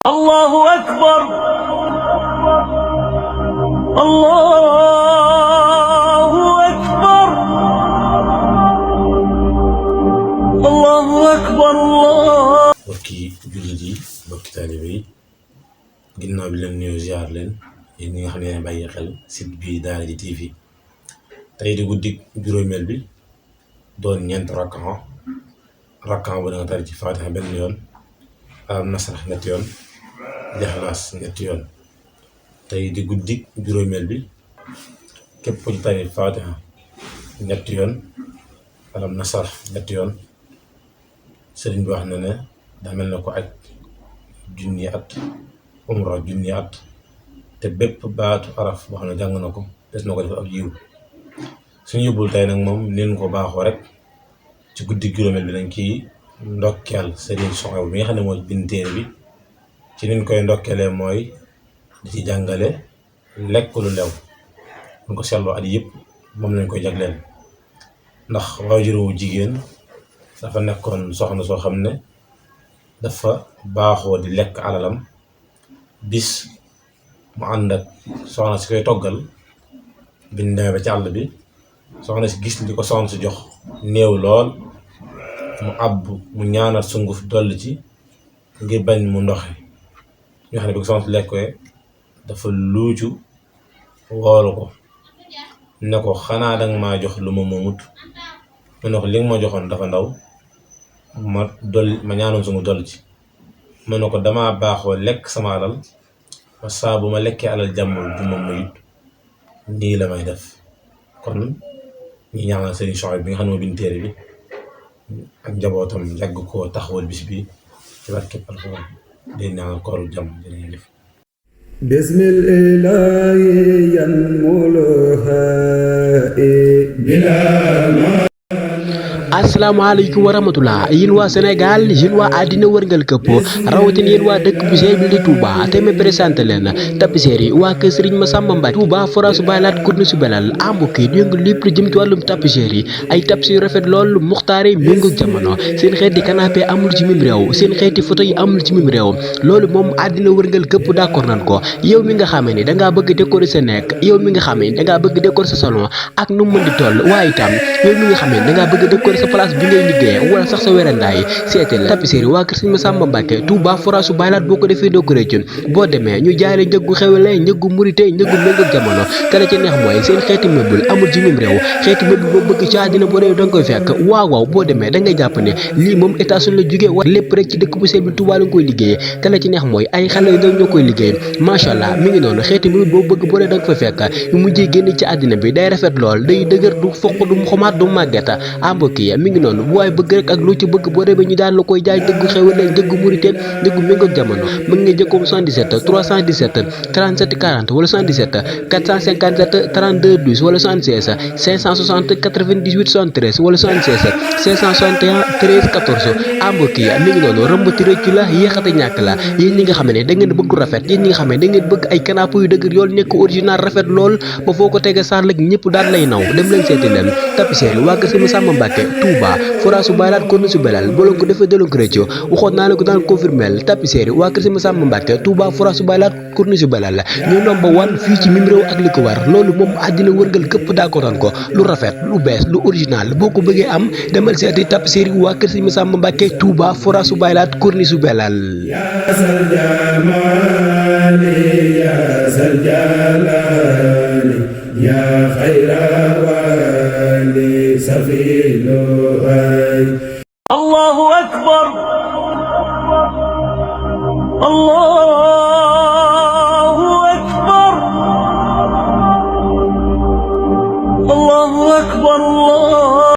الله أكبر الله أكبر الله أكبر الله. mbokki jullit yi mbokki taalibe yi ginnaaw bi leen nuyoo ziar leen yéen ñi nga xam ne bàyyi xel site bi Daara J TV tey di guddik juróomeel bi doon ñeent rakkan bu da nga tari ci Faatiha benn yoon Alam Nasrah ñetti yoon Lixlaas ñetti yoon. tey di guddik juróomeel bi képp ku ci tari Faatiha ñetti yoon Alam Nasrah ñetti yoon sëriñ bi wax na ne daa mel na ko aj junni at umra junni at te bépp baatu araf boo xam ne jàng na ko des na ko def ab yiw. suñu yóbbul tey nag moom nin ko baaxoo rek ci guddi juróomeel bi dañ ciy ndokkeel sëriñ Soxaybu bi nga xam ne mooy bind téere bi ci nin koy ndokkeelee mooy di ci jàngale lekk lu lew buñ ko seetloo at yëpp moom lañ koy jagleel ndax waajur wu jigéen dafa nekkoon soxna soo xam ne dafa baaxoo di lekk alalam. bis mu ànd ak soxna si koy toggal biñ demee ba ci àll bi soxna si gis li ko soxna si jox néew lool mu àbb mu ñaanal sunguf dolli ci ngir bañ mu ndoxe ñoo xam ne bi ko soxna si lekkee dafa luucu woolu ko ne ko xanaa danga maa jox lu ma moomut mu ne ko li nga ma joxoon dafa ndaw ma ñaanoon sunguf dolli ci mu ne ko dama baaxoo lekk sama alal saa bu ma lekkee alal jàmbur du ma mayut nii la may def. kon ñi ñaanal Sëriñ Soxaybu bi nga xam ne moo bind téere bi ak njabootam yàgg koo taxawal bis bi ci barkeb Alxuraan di ñaanal kooru jàmm jërë jëf. bismil ilaahi yanmuluha asalaamaaleykum wa rahmatulah yéen waa Sénégal yéen waa àddina wërngal këpp rawatina yéen waa dëkk bu sell bi di Touba te ma présenté leen tapisserie waa kër Serigne Massamba Mbacke Touba forage su baylaat kurni su belal ambokk yi yëngu lépp lu jëm ci wàllum tapisserie ay tapis yu rafet lool muxtaare méngoog jamono seen xeeti canapé amul ci mim réew seen xeeti photo yi amul ci mim réew loolu moom àddina wërngal këpp d'accord nan ko yow mi nga xamee ni dangaa bëgg décorer sa nekk yow mi nga xamee ni dangaa bëgg décorer sa salon ak nu mu mën di toll waaye itam yow mi nga xamee ni dangaa bëgg décorer sa place bi ngay liggéey wala sax sa werandaay seetal tapisserie waa kër Serigne Massamba Mbacke Touba forage su baylaat boo ko defee doo ko rëccun boo demee ñu jaay la njëggu xewle njëggu murite njëggu méngoog jamono te la ca neex mooy seen xeeti meuble amul ci mim réew xeeti meuble boo bëgg ci àddina boo réew da nga koy fekk waaw boo demee da ngay jàpp ne lii moom États-Unis la jógee wa lépp rek ci dëkk bu sell bi Touba la nga koy liggéeyee te la ci neex mooy ay xale yu ndaw ñoo koy liggéey macha allah mi ngi noonu xeeti meuble boo bëgg boo réew da nga koy fekk yu mujjee génn ci àddina bi day rafet lool day dëgër du foq du xomaat du màggeta ambokk yi mi ngi noonu bu waaye bëgg rek ak lu ci bëgg boo demee ñu daan la koy jaay dëggu xewale dëggu murite dëggu méngoog jamono mën nga jëkkoom 77 317 37 40 wala 77 457 32 12 wala 76 560 98 73 wala 76 561 13 14 ambokk yi mi ngi noonu rëmbati rëccu la yéexate ñàkk la yéen ñi nga xam ne da ngeen bëgg lu rafet yéen ñi nga xam ne da ngeen bëgg ay canapé yu dëgër yool nekk original rafet lool ba foo ko tege saar lak ñëpp daan lay naw dem leen seeti leen tapisserie waa kër Serigne Massamba Mbacke Touba forage su baylaat korni su belal boo leen ko defee delloo ko rëccu waxoon naa leen ko daan confirmel tapisserie waa kër Serigne Massamba Mbacke Touba forage su baylaat korni su belal ñu number one fii ci mim réew ak li ko war loolu moom àddina wërngal këpp d'accord ko lu rafet lu bees lu original boo ko bëggee am demal seeti tapisserie waa kër Serigne Massamba Mbacke Touba forage su baylaat korni su belal ya khayra wali safilu الله أكبر الله